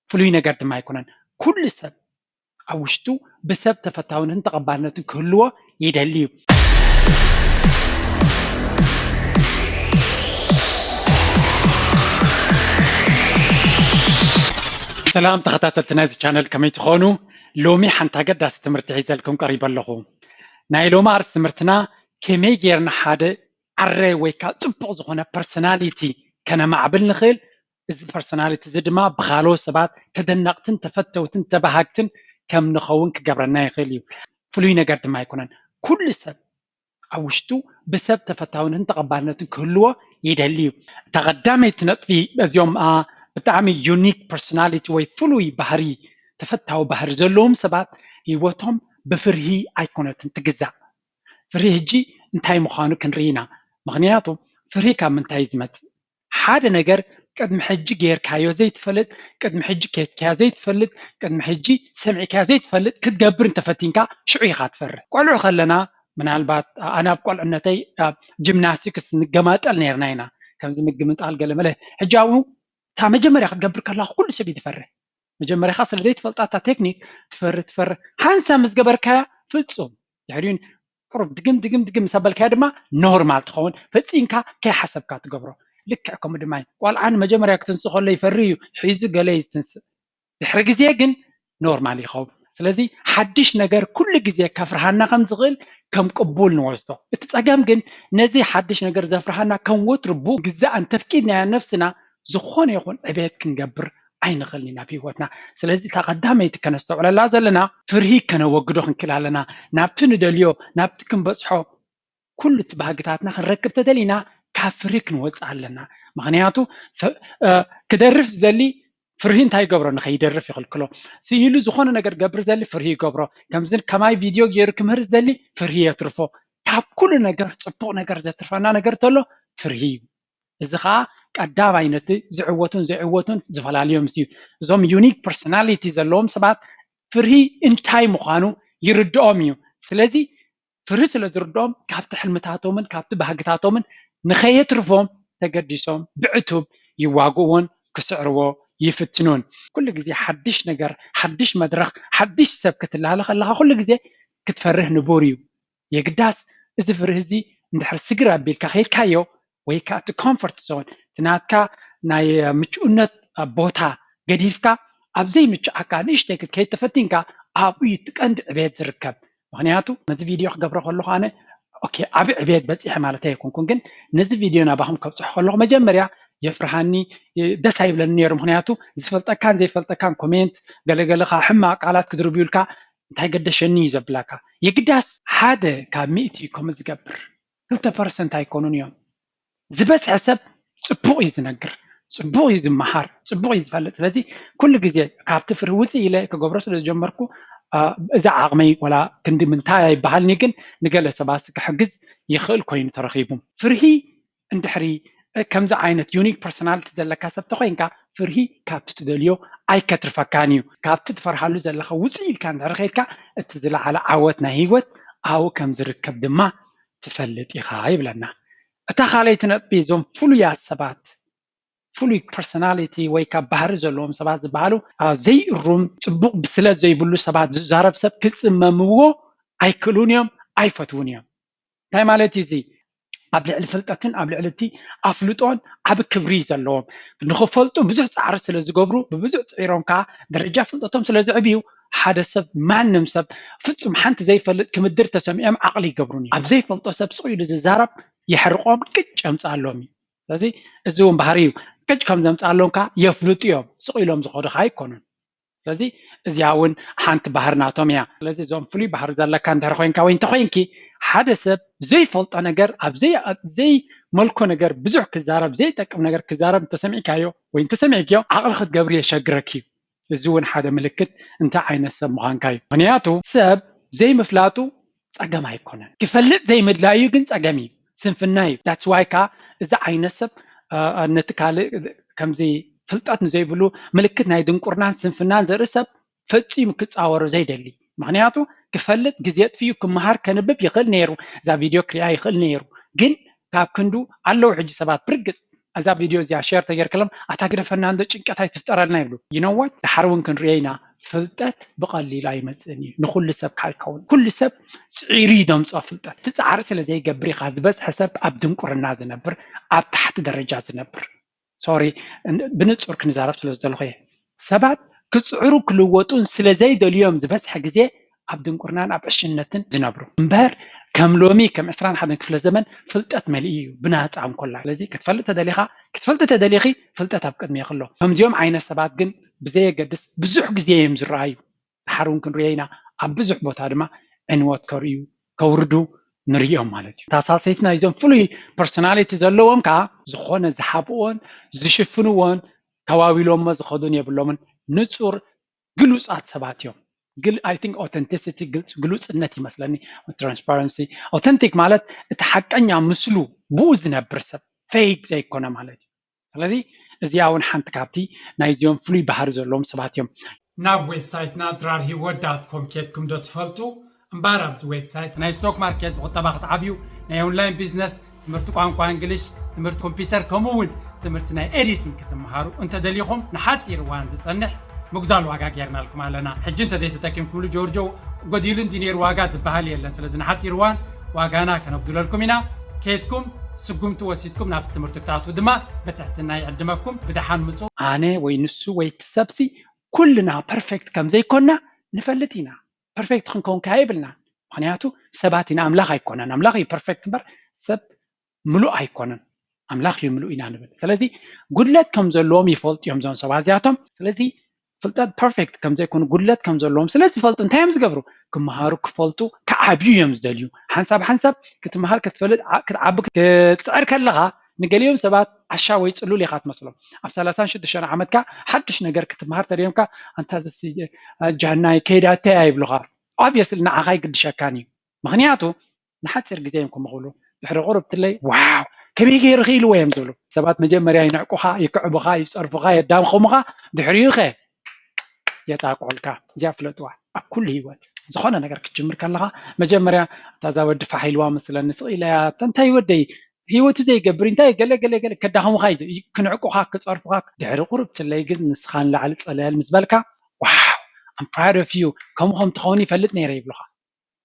ፍሉይ ነገር ድማ ኣይኮነን። ኩሉ ሰብ ኣብ ውሽጡ ብሰብ ተፈታውነትን ተቐባልነትን ክህልዎ ይደሊ እዩ። ሰላም ተኸታተልቲ ናይዚ ቻነል፣ ከመይ ትኾኑ? ሎሚ ሓንቲ ኣገዳሲ ትምህርቲ ሒዘልኩም ቀሪበ ኣለኹ። ናይ ሎሚ ኣርእስቲ ትምህርትና ከመይ ጌርና ሓደ ዓረ ወይ ከዓ ፅቡቕ ዝኾነ ፐርሶናሊቲ ከነማዕብል ንኽእል፣ እዚ ፐርሶናሊቲ እዚ ድማ ብኻልኦት ሰባት ተደነቕትን ተፈተውትን ተባሃግትን ከም ንኸውን ክገብረና ይኽእል እዩ። ፍሉይ ነገር ድማ ኣይኮነን። ኩሉ ሰብ ኣብ ውሽጡ ብሰብ ተፈታውነትን ተቐባልነትን ክህልዎ ይደሊ እዩ። እታ ቀዳመይቲ ነጥቢ፣ እዚኦም ብጣዕሚ ዩኒክ ፐርሶናሊቲ ወይ ፍሉይ ባህሪ፣ ተፈታዊ ባህሪ ዘለዎም ሰባት ህይወቶም ብፍርሂ ኣይኮነትን ትግዛእ። ፍርሂ ሕጂ እንታይ ምዃኑ ክንርኢ ኢና። ምኽንያቱ ፍርሂ ካብ ምንታይ እዩ ዝመጽእ? ሓደ ነገር ቅድሚ ሕጂ ጌርካዮ ዘይትፈልጥ፣ ቅድሚ ሕጂ ኬድካዮ ዘይትፈልጥ፣ ቅድሚ ሕጂ ሰሚዕካዮ ዘይትፈልጥ ክትገብር እንተፈቲንካ ሽዑ ኢኻ ትፈርህ። ቆልዑ ከለና ምናልባት ኣነ ኣብ ቆልዕነተይ ኣብ ጂምናስቲክስ ንገማጠል ነርና ኢና። ከምዚ ምግምጣል ገለ መለ። ሕጂ ኣብኡ እታ መጀመርያ ክትገብር ከለኻ ኩሉ ሰብ እዩ ዝፈርህ። መጀመርያኻ ስለ ዘይትፈልጣ እታ ቴክኒክ ትፈርህ ትፈርህ። ሓንሳብ ምስ ገበርካያ ፍጹም ድሕሪኡ ቁሩብ ድግም ድግም ድግም ምስ ኣበልካያ ድማ ኖርማል ትኸውን። ፈጺምካ ከይሓሰብካ ትገብሮ። ልክዕ ከምኡ ድማ እዩ። ቆልዓ ንመጀመርያ ክትንስእ ከሎ ይፈርህ እዩ። ሒዙ ገለ እዩ ዝትንስእ። ድሕሪ ግዜ ግን ኖርማል ይኸውን። ስለዚ ሓድሽ ነገር ኩሉ ግዜ ከፍርሃና ከም ዝኽእል ከም ቅቡል ንወስዶ። እቲ ጸገም ግን ነዚ ሓድሽ ነገር ዘፍርሃና ከም ወትሩ ብኡ ግዛእ እንተፍቂድናዮ ነብስና ዝኾነ ይኹን ዕቤት ክንገብር ኣይንኽእልን ኢና ኣብ ህይወትና። ስለዚ እታ ቀዳመይቲ ከነስተውዕለላ ዘለና ፍርሂ ከነወግዶ ክንክእል ኣለና። ናብቲ ንደልዮ፣ ናብቲ ክንበጽሖ ኩሉ እቲ ባህግታትና ክንረክብ ተደሊና ካብ ፍርሂ ክንወጽእ ኣለና። ምኽንያቱ ፍ- እ፣ ክደርፍ ዝደሊ ፍርሂ እንታይ ይገብሮ? ንኸይደርፍ ይኽልክሎ። ስኢሉ ዝኾነ ነገር ገብር ዝደሊ ፍርሂ ይገብሮ። ከምዚ ከማይ ቪድዮ ገይሩ ክምህር ዝደሊ ፍርሂ የትርፎ። ካብ ኩሉ ነገር ጽቡቕ ነገር ዘትርፈና ነገር ተሎ ፍርሂ እዩ። እዚ ኸዓ ቀዳማይ ነቲ ዝዕወቱን ዘይዕወቱን ዝፈላልዮም እዩ። እዞም ዩኒክ ፐርሶናሊቲ ዘለዎም ሰባት ፍርሂ እንታይ ምዃኑ ይርድኦም እዩ። ስለዚ ፍርሂ ስለ ዝርድኦም ካብቲ ሕልምታቶምን ካብቲ ባህግታቶምን ንኸየትርፎም ተገዲሶም ብዕቱብ ይዋግእዎን ክስዕርዎ ይፍትኑን። ኩሉ ግዜ ሓድሽ ነገር፣ ሓድሽ መድረኽ፣ ሓድሽ ሰብ ክትላለ ከለኻ ኩሉ ግዜ ክትፈርህ ንቡር እዩ። የግዳስ እዚ ፍርሂ እዚ እንድሕር ስግር ኣቢልካ ከይድካዮ ወይ ከዓ እቲ ኮምፎርት ዞን እቲ ናትካ ናይ ምቹእነት ቦታ ገዲፍካ ኣብ ዘይምችኣካ ንእሽተይ ክትከይድ ተፈቲንካ ኣብኡ እዩ እቲ ቀንዲ ዕቤት ዝርከብ። ምኽንያቱ ነዚ ቪድዮ ክገብሮ ከለኹ ኣነ ኦኬ ዓቢ ዕቤት በፂሐ ማለት ኣይኮንኩን፣ ግን ነዚ ቪድዮ ናባኹም ከብፅሖ ከለኹ መጀመርያ የፍርሃኒ ደስ ኣይብለኒ ነይሩ። ምኽንያቱ ዝፈልጠካን ዘይፈልጠካን ኮሜንት ገለገለ ከዓ ሕማቕ ቃላት ክድርብዩልካ እንታይ ገደሸኒ እዩ ዘብላካ። የግዳስ ሓደ ካብ ሚእቲ እዩ ከምኡ ዝገብር፣ ክልተ ፐርሰንት ኣይኮኑን እዮም። ዝበዝሐ ሰብ ፅቡቕ እዩ ዝነግር፣ ፅቡቕ እዩ ዝመሃር፣ ፅቡቅ እዩ ዝፈልጥ። ስለዚ ኩሉ ግዜ ካብቲ ፍርሂ ውፅእ ኢለ ክገብሮ ስለ ዝጀመርኩ እዛ ዓቕመይ ወላ ክንዲ ምንታይ ኣይበሃልኒ፣ ግን ንገለ ሰባት ክሕግዝ ይኽእል ኮይኑ ተረኺቡ። ፍርሂ እንድሕሪ ከምዚ ዓይነት ዩኒክ ፐርሶናሊቲ ዘለካ ሰብ ተኮይንካ ፍርሂ ካብቲ ትደልዮ ኣይከትርፈካን እዩ። ካብቲ ትፈርሃሉ ዘለካ ውፅእ ኢልካ እንድሕሪ ከይድካ እቲ ዝለዓለ ዓወት ናይ ህይወት ኣብኡ ከም ዝርከብ ድማ ትፈልጥ ኢኻ ይብለና። እታ ካልኣይቲ ነጥቢ እዞም ፍሉያት ሰባት ፍሉይ ፐርሶናሊቲ ወይ ካብ ባህሪ ዘለዎም ሰባት ዝበሃሉ ዘይእሩም ፅቡቕ ብስለት ዘይብሉ ሰባት ዝዛረብ ሰብ ክፅመምዎ ኣይክእሉን እዮም፣ ኣይፈትውን እዮም። እንታይ ማለት እዩ እዚ? ኣብ ልዕሊ ፍልጠትን ኣብ ልዕሊ እቲ ኣፍልጦን ዓቢ ክብሪ እዩ ዘለዎም። ንኽፈልጡ ብዙሕ ፃዕሪ ስለ ዝገብሩ ብብዙሕ ፅዒሮም ከዓ ደረጃ ፍልጠቶም ስለ ዝዕብዩ ሓደ ሰብ ማንም ሰብ ፍጹም ሓንቲ ዘይፈልጥ ክምድር ተሰሚዖም ዓቕሊ ይገብሩን እዩ። ኣብ ዘይፈልጦ ሰብ ስቕ ኢሉ ዝዛረብ የሕርቖም ቅጭ የምፅኣሎም እዩ። ስለዚ እዚ እውን ባህሪ እዩ። ቅጭ ከም ዘምፅኣሎም ከዓ የፍልጡ እዮም። ስቕ ኢሎም ዝኸዱ ከዓ ኣይኮኑን። ስለዚ እዚኣ እውን ሓንቲ ባህሪ ናቶም እያ። ስለዚ እዞም ፍሉይ ባህሪ ዘለካ እንድሕር ኮይንካ ወይ እንተኮይንኪ ሓደ ሰብ ዘይፈልጦ ነገር ኣብ ዘይመልኮ ነገር ብዙሕ ክዛረብ ዘይጠቅም ነገር ክዛረብ እንተሰሚዕካዮ ወይ እንተሰሚዕክዮ ዓቕሊ ክትገብሪ የሸግረኪ እዩ። እዚ እውን ሓደ ምልክት እንታይ ዓይነት ሰብ ምዃንካ እዩ። ምክንያቱ ሰብ ዘይምፍላጡ ፀገም ኣይኮነን። ክፈልጥ ዘይምድላዩ ግን ፀገም እዩ፣ ስንፍና እዩ። That's why ከዓ እዚ ዓይነት ሰብ ነቲ ካልእ ከምዚ ፍልጠት ንዘይብሉ ምልክት ናይ ድንቁርናን ስንፍናን ዘርኢ ሰብ ፈጺሙ ክፃወሮ ዘይደሊ። ምክንያቱ ክፈልጥ ግዜ ኣጥፊኡ ክመሃር ከንብብ ይኽእል ነይሩ፣ እዛ ቪድዮ ክሪኣ ይኽእል ነይሩ። ግን ካብ ክንዱ ኣለዉ ሕጂ ሰባት ብርግፅ እዛ ቪድዮ እዚኣ ሸር ተገይርክሎም ኣታ ግደፈና እንዶ ጭንቀት ኣይትፍጠረልና ይብሉ። ይነዋት ድሓር እውን ክንሪኦ ኢና። ፍልጠት ብቐሊሉ ኣይመፅእን እዩ። ንኩሉ ሰብ ካልከውን ኩሉ ሰብ ፅዒሩ እዩ ደምፅኦ ፍልጠት። እቲ ፃዕሪ ስለ ዘይገብር ኢኻ ዝበዝሐ ሰብ ኣብ ድንቁርና ዝነብር፣ ኣብ ታሕቲ ደረጃ ዝነብር። ሶሪ፣ ብንፁር ክንዛረብ ስለ ዝደለኹ እየ። ሰባት ክፅዕሩ ክልወጡን ስለ ዘይደልዮም ዝበዝሐ ግዜ ኣብ ድንቁርናን ኣብ ዕሽነትን ዝነብሩ እምበር ከም ሎሚ ከም ዕስራን ሓደን ክፍለ ዘመን ፍልጠት መሊኡ እዩ ብናፃ እንኮላ። ስለዚ ክትፈልጥ ተደሊኻ ክትፈልጥ ተደሊኺ ፍልጠት ኣብ ቅድሜ ይኽሎ። ከምዚኦም ዓይነት ሰባት ግን ብዘየገድስ ብዙሕ ግዜ እዮም ዝረኣዩ። ድሓር እውን ክንሪኦ ኢና። ኣብ ብዙሕ ቦታ ድማ ዕንወት ከርእዩ ከውርዱ ንርእዮም ማለት እዩ። እታ ሳልሰይቲ ናይዞም ፍሉይ ፐርሶናሊቲ ዘለዎም ከዓ ዝኾነ ዝሓብኦን ዝሽፍንዎን ተዋዊሎሞ ዝኸዱን የብሎምን። ንፁር ግሉፃት ሰባት እዮም። ግል I think authenticity ግሉፅነት ይመስለኒ። ትራንስፓረንሲ፣ ኦተንቲክ ማለት እቲ ሓቀኛ ምስሉ ብኡ ዝነብር ሰብ፣ ፌክ ዘይኮነ ማለት እዩ። ስለዚ እዚኣ እውን ሓንቲ ካብቲ ናይዚኦም ፍሉይ ባህሪ ዘለዎም ሰባት እዮም። ናብ ዌብሳይትና ድራር ሂወት ዳት ኮም ኬድኩም ዶ ትፈልጡ? እምበኣር ኣብዚ ዌብሳይት ናይ ስቶክ ማርኬት ብቁጠባ ክትዓብዩ፣ ናይ ኦንላይን ቢዝነስ፣ ትምህርቲ ቋንቋ እንግሊሽ፣ ትምህርቲ ኮምፒውተር ከምኡ እውን ትምህርቲ ናይ ኤዲቲንግ ክትመሃሩ እንተደሊኹም ንሓፂር እዋን ዝፀንሕ ምጉዳል ዋጋ ጌርናልኩም ኣለና። ሕጂ እንተዘይተጠቂምኩምሉ ጆርጆ ጎዲሉ እንዲ ነይሩ ዋጋ ዝበሃል የለን። ስለዚ ንሓፂር እዋን ዋጋና ከነጉድለልኩም ኢና። ኬድኩም ስጉምቲ ወሲድኩም ናብቲ ትምህርቲ ክትኣትዉ ድማ ብትሕትና ይዕድመኩም። ብደሓን ምፁ። ኣነ ወይ ንሱ ወይ እቲ ሰብሲ ኩልና ፐርፌክት ከም ዘይኮንና ንፈልጥ ኢና። ፐርፌክት ክንከውን ከኣ የብልና። ምክንያቱ ሰባት ኢና፣ ኣምላኽ ኣይኮነን። ኣምላኽ እዩ ፐርፌክት እምበር ሰብ ምሉእ ኣይኮነን። ኣምላኽ እዩ ምሉእ ኢና ንብል። ስለዚ ጉድለት ከም ዘለዎም ይፈልጡ እዮም እዞም ሰባት እዚኣቶም። ስለዚ ፍልጠት ፐርፌክት ከም ዘይኮኑ ጉድለት ከም ዘለዎም ስለ ዝፈልጡ እንታይ እዮም ዝገብሩ? ክመሃሩ፣ ክፈልጡ፣ ክዓብዩ እዮም ዝደልዩ። ሓንሳብ ሓንሳብ ክትመሃር፣ ክትፈልጥ፣ ዓ- ክትዓቢ ክትፅዕር ከለኻ ንገሊኦም ሰባት ዓሻ ወይ ፅሉል ኢኻ ትመስሎም። ኣብ ሰላሳን ሽዱሽተን ዓመትካ ሓድሽ ነገር ክትመሃር ተደዮምካ ኣንታ ዝሲ ጃናይ ከይዳተይ ኣይብሉኻ። ኦብቪየስሊ ንዓኻ ኣይግድሸካን እዩ። ምክንያቱ ንሓፂር ግዜ እዮም ከምኡ ክብሉ። ድሕሪ ቁሩብ ትለይ ዋው ከመይ ገይሩ ክኢልዎ እዮም ዝብሉ። ሰባት መጀመርያ ይንዕቁኻ፣ ይክዕቡኻ፣ ይፀርፉኻ፣ የዳምኹሙኻ። ድሕሪኡ ኸ የጣቆልካ። እዚኣ ፍለጥዋ። ኣብ ኩሉ ህይወት ዝኾነ ነገር ክትጅምር ከለኻ መጀመርያ እታ እዛ ወዲ ፋሕ ኢልዋ መስለኒ ስቕ ኢለያ እንታይ ወደይ ህይወቱ ዘይገብር እንታይ ገለ ገለ ገለ ከዳኸሙኻ ይድ- ክንዕቁኻ ክፀርፉኻ። ድሕሪ ቁሩብ ትለይ ግን ንስኻ ንላዕሊ ፀለል ምስ በልካ ዋው I'm proud of you ከምኡ ከም ትኸውን ይፈልጥ ነይረ ይብሉኻ።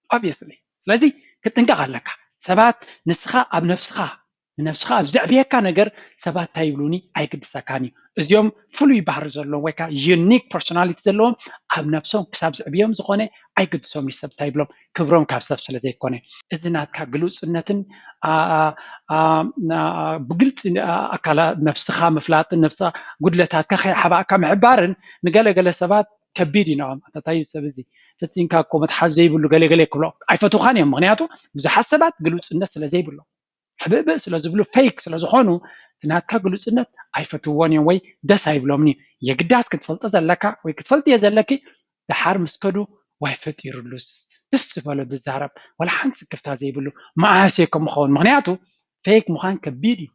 ኦብቪየስሊ። ስለዚ ክትጥንቀቕ ኣለካ። ሰባት ንስኻ ኣብ ነብስኻ ንነብስኻ ኣብ ዘዕብየካ ነገር ሰባት እንታይ ይብሉኒ ኣይግድሰካን እዩ። እዚኦም ፍሉይ ባህሪ ዘለዎም ወይ ከዓ ዩኒክ ፐርሶናሊቲ ዘለዎም ኣብ ነብሶም ክሳብ ዘዕብዮም ዝኾነ ኣይግድሶም እዩ ሰብ እንታይ ይብሎም ክብሮም ካብ ሰብ ስለ ዘይኮነ። እዚ ናትካ ግሉፅነትን ኣ- ኣ- ኣ- ና- ብግልፂ ኣ- ኣካላ ነብስኻ ምፍላጥን ነብስኻ ጉድለታትካ ከይሓባእካ ምሕባርን ንገለገለ ሰባት ከቢድ እዩ ንኦም። ኣታታይ ሰብ እዚ ፈፂምካ እኮ መትሓዚ ዘይብሉ ገለገለ ክብሎ ኣይፈትውካን እዮም። ምክንያቱ ብዙሓት ሰባት ግሉፅነት ስለ ዘይብሎም ሕብእብእ ስለ ዝብሉ ፌክ ስለ ዝኾኑ እቲ ናትካ ግሉፅነት ኣይፈትውዎን እዮም ወይ ደስ ኣይብሎምን እዩ። የግዳስ ክትፈልጦ ዘለካ ወይ ክትፈልጥዮ ዘለኪ ድሓር ምስ ከዱ ዋይ ፈጢሩሉስ ደስ ዝበሎ ዝዛረብ ዋላ ሓንቲ ስክፍታ ዘይብሉ መዓስ እየ ከም ኸውን ምክንያቱ ፌክ ምዃን ከቢድ እዩ።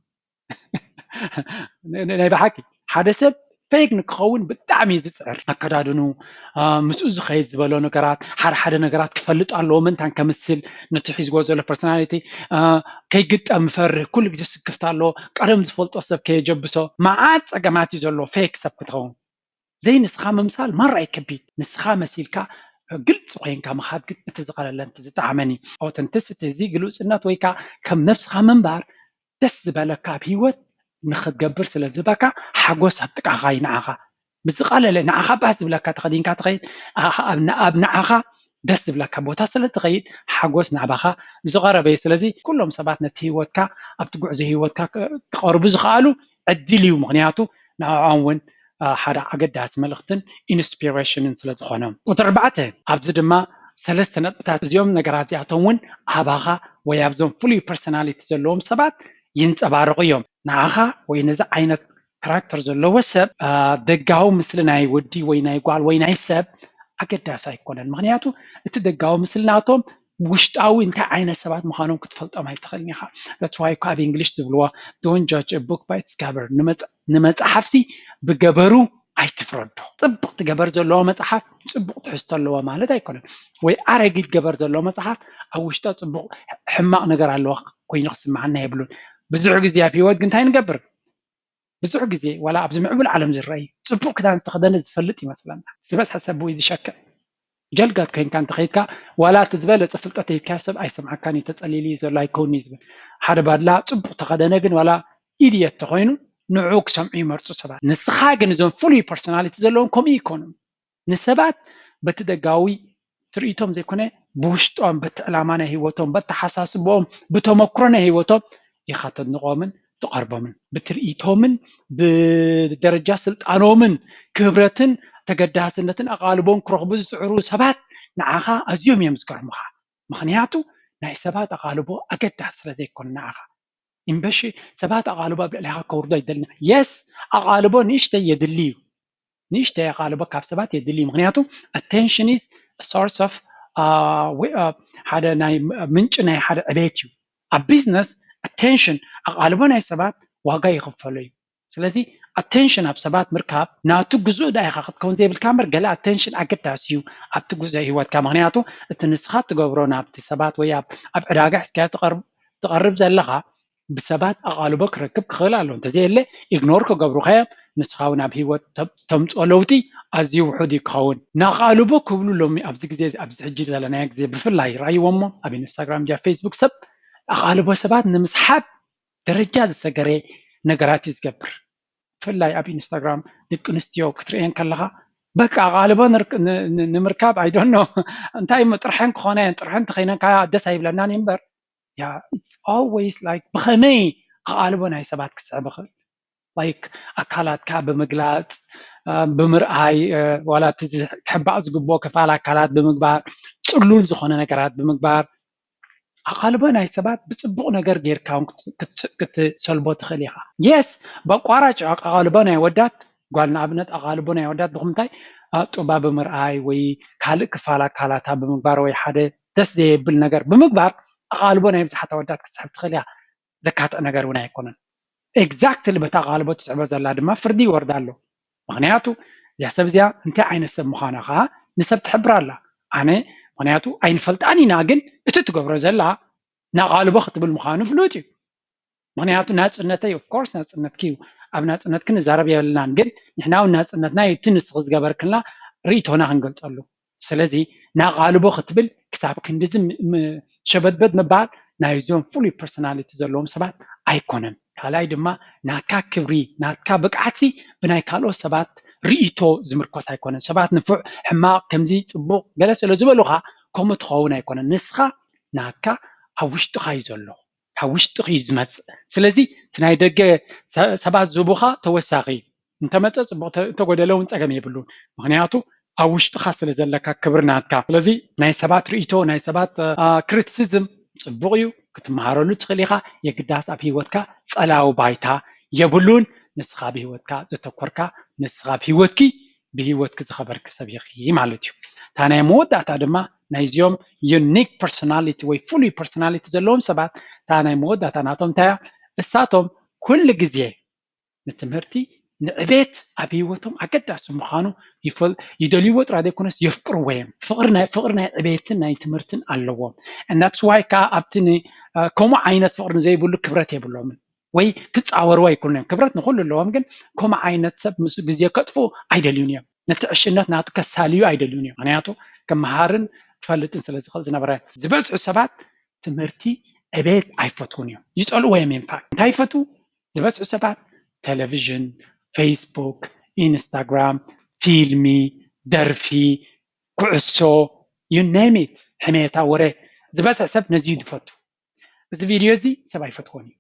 ናይ ብሓቂ ሓደ ሰብ ፌክ ንክኸውን ብጣዕሚ እዩ ዝፅዕር። ኣከዳድኑ ምስኡ ዝኸይድ ዝበሎ ነገራት ሓደ ሓደ ነገራት ክፈልጥ ኣለዎ ምንታን ከምስል ነቲ ሒዝዎ ዘሎ ፐርሶናሊቲ ከይግጠም ፈርህ ኩሉ ግዜ ስክፍታ ኣለዎ። ቀደም ዝፈልጦ ሰብ ከየጀብሶ መዓት ፀገማት እዩ ዘለዎ ፌክ ሰብ ክትኸውን። ዘይንስኻ ምምሳል ማራ ይከቢድ። ንስኻ መሲልካ ግልፂ ኮይንካ ምኻድ ግን እቲ ዝቐለለን እቲ ዝጠዓመን እዩ። ኦተንቲሲቲ እዚ ግሉፅነት ወይ ከዓ ከም ነብስኻ ምንባር ደስ ዝበለካ ኣብ ህይወት ንክትገብር ስለ ዝህበካ ሓጎስ ኣብ ጥቃኻ እዩ ንዓኻ ብዝቐለለ ንዓኻ ባህ ዝብለካ ተኸዲንካ ትኸይድ ኣብ ንዓኻ ደስ ዝብለካ ቦታ ስለ ትኸይድ ሓጎስ ናባኻ ዝቐረበ እዩ። ስለዚ ኩሎም ሰባት ነቲ ህይወትካ ኣብቲ ጉዕዞ ህይወትካ ክቐርቡ ዝኽኣሉ ዕድል እዩ። ምክንያቱ ንዕኦም እውን ሓደ ኣገዳሲ መልእኽትን ኢንስፒሬሽንን ስለ ዝኾነ። ቁፅሪ ኣርባዕተ ኣብዚ ድማ ሰለስተ ነጥብታት እዚኦም ነገራት እዚኣቶም እውን ኣባኻ ወይ ኣብዞም ፍሉይ ፐርሶናሊቲ ዘለዎም ሰባት ይንፀባረቑ እዮም። ንዓኻ ወይ ነዚ ዓይነት ካራክተር ዘለዎ ሰብ ደጋዊ ምስሊ ናይ ወዲ ወይ ናይ ጓል ወይ ናይ ሰብ ኣገዳሲ ኣይኮነን። ምክንያቱ እቲ ደጋዊ ምስሊ ናቶም ውሽጣዊ እንታይ ዓይነት ሰባት ምዃኖም ክትፈልጦም ኣይትኽእልን ኢኻ። That's why እኮ ኣብ እንግሊሽ ዝብልዎ don't judge a book by its cover ንመፅሓፍሲ ብገበሩ ኣይትፍረዶ። ፅብቕ ትገበር ዘለዎ መፅሓፍ ፅቡቕ ትሕዝቶ ኣለዎ ማለት ኣይኮነን። ወይ ኣረጊት ገበር ዘለዎ መፅሓፍ ኣብ ውሽጣ ፅቡቕ ሕማቕ ነገር ኣለዎ ኮይኑ ክስምዓና የብሉን። ብዙሕ ግዜ ኣብ ህይወት ግን እንታይ ንገብር? ብዙሕ ግዜ ዋላ ኣብዚ ምዕቡል ዓለም ዝረኣይ ጽቡቕ ክዳን ዝተኸደነ ዝፈልጥ ይመስለና። ዝበዝሐ ሰብ ወይ ዝሸክዕ ጀልጋት ኮይንካ እንተኸይድካ ዋላ እቲ ዝበለጸ ፍልጠት ሂብካዮ ሰብ ኣይሰምዓካን እዩ፣ ተጸሊሉ እዩ ዘሎ ኣይከውን እዩ ዝብል። ሓደ ባድላ ጽቡቕ ተኸደነ ግን ዋላ ኢድየት ተኾይኑ ንዑ ክሰምዑ ይመርጹ ሰባት። ንስኻ ግን እዞም ፍሉይ ፐርሶናሊቲ ዘለዎም ከምኡ ይኮኑን። ንሰባት በቲ ደጋዊ ትርኢቶም ዘይኮነ ብውሽጦም በቲ ዕላማ ናይ ህይወቶም በተሓሳስቦኦም ብተመክሮ ናይ ህይወቶም ኢኻ ተድንቖምን ትቐርቦምን ብትርኢቶምን ብደረጃ ስልጣኖምን ክብረትን ተገዳስነትን ኣቓልቦን ክረኽቡ ዝፅዕሩ ሰባት ንዓኻ ኣዝዮም እዮም ዝገርሙኻ። ምክንያቱ ናይ ሰባት ኣቓልቦ ኣገዳሲ ስለ ዘይኮነ ንዓኻ እምበሺ ሰባት ኣቓልቦ ኣብ ልዕሊኻ ከውርዶ ኣይደልና። የስ ኣቓልቦ ንእሽተይ የድሊ እዩ። ንእሽተይ ኣቓልቦ ካብ ሰባት የድሊ እዩ። ምክንያቱ attention is source of ሓደ ናይ ምንጪ ናይ ሓደ ዕቤት እዩ። ኣብ ቢዝነስ attention ኣቓልቦ ናይ ሰባት ዋጋ ይኽፈሎ እዩ። ስለዚ attention ኣብ ሰባት ምርካብ ናቱ ግዙእ ዳ ኢኻ ክትከውን ዘይብልካ እምበር ገለ attention ኣገዳሲ እዩ ኣብቲ ግዙእ ህይወትካ። ምክንያቱ እቲ ንስኻ ትገብሮ ናብቲ ሰባት ወይ ኣብ ዕዳጋ ሒዝካዮ ትቐርብ ዘለኻ ብሰባት ኣቓልቦ ክረክብ ክኽእል ኣሎ። እንተዘየለ ኢግኖር ክገብሩኻ እዮም። ንስኻ እውን ኣብ ህይወት ተምፅኦ ለውጢ ኣዝዩ ውሑድ እዩ ክኸውን። ንኣቓልቦ ክብሉ ሎሚ ኣብዚ ግዜ ኣብዚ ሕጂ ዘለናዮ ግዜ ብፍላይ ይረኣይዎ እሞ ኣብ ኢንስታግራም ጃ ፌስቡክ ሰብ ኣቓልቦ ሰባት ንምስሓብ ደረጃ ዝሰገረ ነገራት እዩ ዝገብር። ብፍላይ ኣብ ኢንስታግራም ደቂ ኣንስትዮ ክትርእየን ከለኻ በቃ ኣቓልቦ ንምርካብ ኣይዶኖ እንታይ እሞ ጥርሐን ክኾነ እየን ጥርሐን ተኸይነን ደስ ኣይብለናን እምበር it's always like ብኸመይ ኣቓልቦ ናይ ሰባት ክስዕብ ይኽእል like ኣካላትካ ብምግላፅ ብምርኣይ ዋላ እቲ ክሕባእ ዝግብኦ ክፋል ኣካላት ብምግባር ፅሉል ዝኾነ ነገራት ብምግባር ኣቓልቦ ናይ ሰባት ብፅቡቕ ነገር ጌርካ ክትሰልቦ ትኽእል ኢኻ። የስ በቋራጭ ኣቓልቦ ናይ ወዳት ጓል ንኣብነት ኣቓልቦ ናይ ወዳት ብኹምታይ ጡባ ብምርኣይ ወይ ካልእ ክፋል ኣካላታ ብምግባር ወይ ሓደ ደስ ዘየብል ነገር ብምግባር ኣቓልቦ ናይ ብዙሓት ኣወዳት ክትስሕብ ትኽእል እያ። ዘካትዕ ነገር እውን ኣይኮነን። ኤግዛክትሊ በታ ኣቓልቦ ትስዕቦ ዘላ ድማ ፍርዲ ይወርዳ ኣሎ። ምክንያቱ እዚኣ ሰብ እዚኣ እንታይ ዓይነት ሰብ ምዃና ከዓ ንሰብ ትሕብር ኣላ። ኣነ ምክንያቱ ኣይንፈልጣን ኢና፣ ግን እቲ ትገብሮ ዘላ ንኣቓልቦ ክትብል ምዃኑ ፍሉጥ እዩ። ምክንያቱ ናፅነተይ ኦፍኮርስ ናፅነትኪ እዩ። ኣብ ናፅነትኪ ንዛረብ የብልናን፣ ግን ንሕና እውን ናፅነትና እዩ እቲ ንስኺ ዝገበርክልና ርእይቶና ክንገልፀሉ። ስለዚ ንኣቓልቦ ክትብል ክሳብ ክንድዚ ሸበድበድ ምባል ናይዞም ፍሉይ ፐርሶናሊቲ ዘለዎም ሰባት ኣይኮነን። ካልኣይ ድማ ናትካ ክብሪ ናትካ ብቅዓትሲ ብናይ ካልኦት ሰባት ርእይቶ ዝምርኮስ ኣይኮነን። ሰባት ንፉዕ ሕማቕ ከምዚ ፅቡቕ ገለ ስለ ዝበሉኻ ከምኡ ትኸውን ኣይኮነን። ንስኻ ናትካ ኣብ ውሽጥኻ እዩ ዘሎ። ካብ ውሽጥኺ እዩ ዝመፅእ። ስለዚ እቲ ናይ ደገ ሰባት ዝህቡኻ ተወሳኺ እዩ። እንተመፀ ፅቡቕ እንተጎደለ እውን ፀገም የብሉን። ምክንያቱ ኣብ ውሽጥኻ ስለ ዘለካ ክብሪ ናትካ። ስለዚ ናይ ሰባት ርእይቶ ናይ ሰባት ክሪቲሲዝም ፅቡቕ እዩ ክትመሃረሉ ትኽእል ኢኻ። የግዳስ ኣብ ህይወትካ ፀላዊ ባይታ የብሉን። ንስኻ ብህይወትካ ዘተኮርካ ንስኻ ብህይወትኪ ብህይወትኪ ዝኸበርኪ ሰብ ኢኺ ማለት እዩ። እታ ናይ መወዳእታ ድማ ናይዚኦም ዩኒክ ፐርሶናሊቲ ወይ ፍሉይ ፐርሶናሊቲ ዘለዎም ሰባት እታ ናይ መወዳእታ ናቶም እንታይ እያ? እሳቶም ኩሉ ግዜ ንትምህርቲ ንዕቤት ኣብ ህይወቶም ኣገዳሲ ምዃኑ ይደልይዎ ጥራይ ዘይኮነስ የፍቅርዎ እዮም። ፍቕሪ ናይ ፍቕሪ ናይ ዕቤትን ናይ ትምህርትን ኣለዎም። And that's why ከዓ ኣብቲ ከምኡ ዓይነት ፍቕሪ ዘይብሉ ክብረት የብሎምን። ወይ ክፃወርዎ ኣይክእሉን እዮም። ክብረት ንኹሉ ኣለዎም፣ ግን ከምኡ ዓይነት ሰብ ምስ ግዜ ከጥፍኡ ኣይደልዩን እዮም። ነቲ ዕሽነት ናቱ ከሳልዩ ኣይደልዩን እዮም። ምክንያቱ ክመሃርን ክፈልጥን ስለ ዝኽእል ዝነበረ ዝበዝሑ ሰባት ትምህርቲ ዕቤት ኣይፈትዉን እዮም፣ ይፀልእዎ እዮም። ኢንፋክት እንታይ ይፈትዉ ዝበዝሑ ሰባት? ቴሌቪዥን፣ ፌስቡክ፣ ኢንስታግራም፣ ፊልሚ፣ ደርፊ፣ ኩዕሶ፣ you name it፣ ሕሜታ፣ ወረ ዝበዝሐ ሰብ ነዚ እዩ ዝፈቱ። እዚ ቪድዮ እዚ ሰብ ኣይፈትዎን እዩ።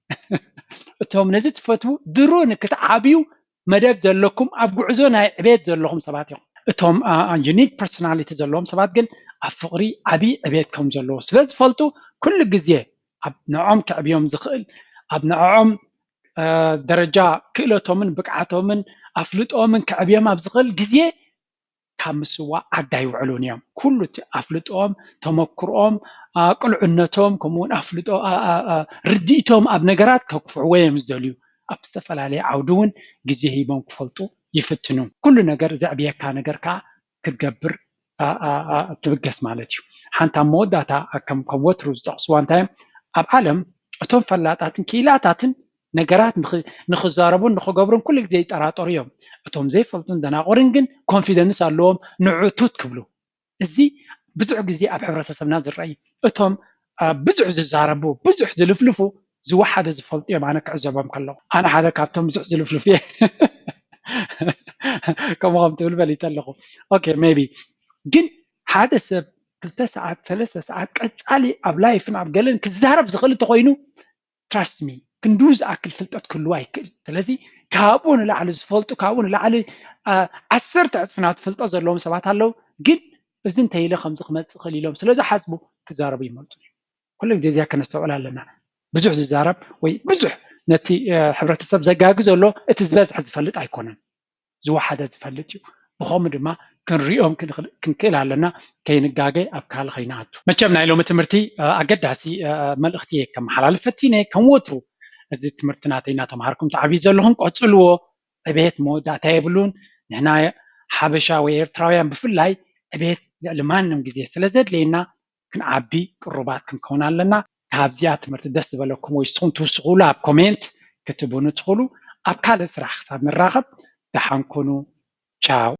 እቶም ነዚ ትፈትዉ ድሮ ንክትዓብዩ መደብ ዘለኩም ኣብ ጉዕዞ ናይ ዕቤት ዘለኹም ሰባት ኢኹም። እቶም ዩኒክ ፐርሶናሊቲ ዘለዎም ሰባት ግን ኣብ ፍቕሪ ዓብዪ ዕቤት ከም ዘለዎ ስለ ዝፈልጡ ኩሉ ግዜ ኣብ ንዕኦም ከዕብዮም ዝኽእል ኣብ ንዕኦም ደረጃ ክእለቶምን ብቅዓቶምን ኣፍልጦምን ከዕብዮም ኣብ ዝኽእል ግዜ ካብ ምስዋእ ዓዲ ኣይውዕሉን እዮም። ኩሉ እቲ ኣፍልጦኦም፣ ተመክሮኦም፣ ቅልዕነቶም፣ ከምኡውን ኣፍልጦ ርድኢቶም ኣብ ነገራት ከግፍዕዎ እዮም ዝደልዩ። ኣብ ዝተፈላለየ ዓውዲ እውን ግዜ ሂቦም ክፈልጡ ይፍትኑ። ኩሉ ነገር ዘዕብየካ ነገር ከዓ ክትገብር ትብገስ ማለት እዩ። ሓንቲ ኣብ መወዳእታ ከም ከም ወትሩ ዝጠቕስዋ እንታይ እዮም? ኣብ ዓለም እቶም ፈላጣትን ክኢላታትን ነገራት ንኽዛረቡን ንኽገብሩን ኩሉ ግዜ ይጠራጠሩ እዮም። እቶም ዘይፈልጡን ደናቑርን ግን ኮንፊደንስ ኣለዎም፣ ንዑ ቱት ክብሉ። እዚ ብዙሕ ግዜ ኣብ ሕብረተሰብና ዝረኣይ። እቶም ብዙሕ ዝዛረቡ፣ ብዙሕ ዝልፍልፉ ዝወሓደ ዝፈልጡ እዮም። ኣነ ክዕዘቦም ከለኹ ኣነ ሓደ ካብቶም ብዙሕ ዝልፍልፉ እየ። ከምኡ ከም ትብል ፈሊጠ ኣለኹ። ኦኬ ሜቢ ግን ሓደ ሰብ ክልተ ሰዓት ሰለስተ ሰዓት ቀፃሊ ኣብ ላይፍን ኣብ ገለን ክዛረብ ዝኽእል እንተኮይኑ trust me ክንድኡ ዝኣክል ፍልጠት ክህልዎ ኣይክእል። ስለዚ ካብኡ ንላዕሊ ዝፈልጡ ካብኡ ንላዕሊ ዓሰርተ ዕፅፊ ናቱ ፍልጠት ዘለዎም ሰባት ኣለዉ። ግን እዚ እንተኢለ ከምዚ ክመፅእ ክእል ኢሎም ስለዝሓስቡ ክዛረቡ ይመርፁ እዮም። ኩሉ ግዜ እዚኣ ከነስተውዕል ኣለና። ብዙሕ ዝዛረብ ወይ ብዙሕ ነቲ ሕብረተሰብ ዘጋጊ ዘሎ እቲ ዝበዝሐ ዝፈልጥ ኣይኮነን፣ ዝወሓደ ዝፈልጥ እዩ። ብኸምኡ ድማ ክንሪኦም ክንክእል ኣለና። ከይንጋገ ኣብ ካል ከይንኣቱ። መቸም ናይ ሎሚ ትምህርቲ ኣገዳሲ መልእኽቲ እየ ከመሓላልፍ ፈቲነ። ከም ወትሩ እዚ ትምህርቲ ናተይ እናተምሃርኩም ትዓብዩ ዘለኹም ቀፅልዎ። ዕቤት መወዳእታ የብሉን። ንሕና ሓበሻ ወይ ኤርትራውያን ብፍላይ ዕቤት ልዕሊ ማንም ግዜ ስለ ዘድልየና ክንዓቢ ቅሩባት ክንከውን ኣለና። ካብዚኣ ትምህርቲ ደስ ዝበለኩም ወይ ንስኹም ትውስኹሉ ኣብ ኮሜንት ክትቡኑ ትኽእሉ። ኣብ ካልእ ስራሕ ክሳብ ንራኸብ ደሓን ኩኑ። ቻው።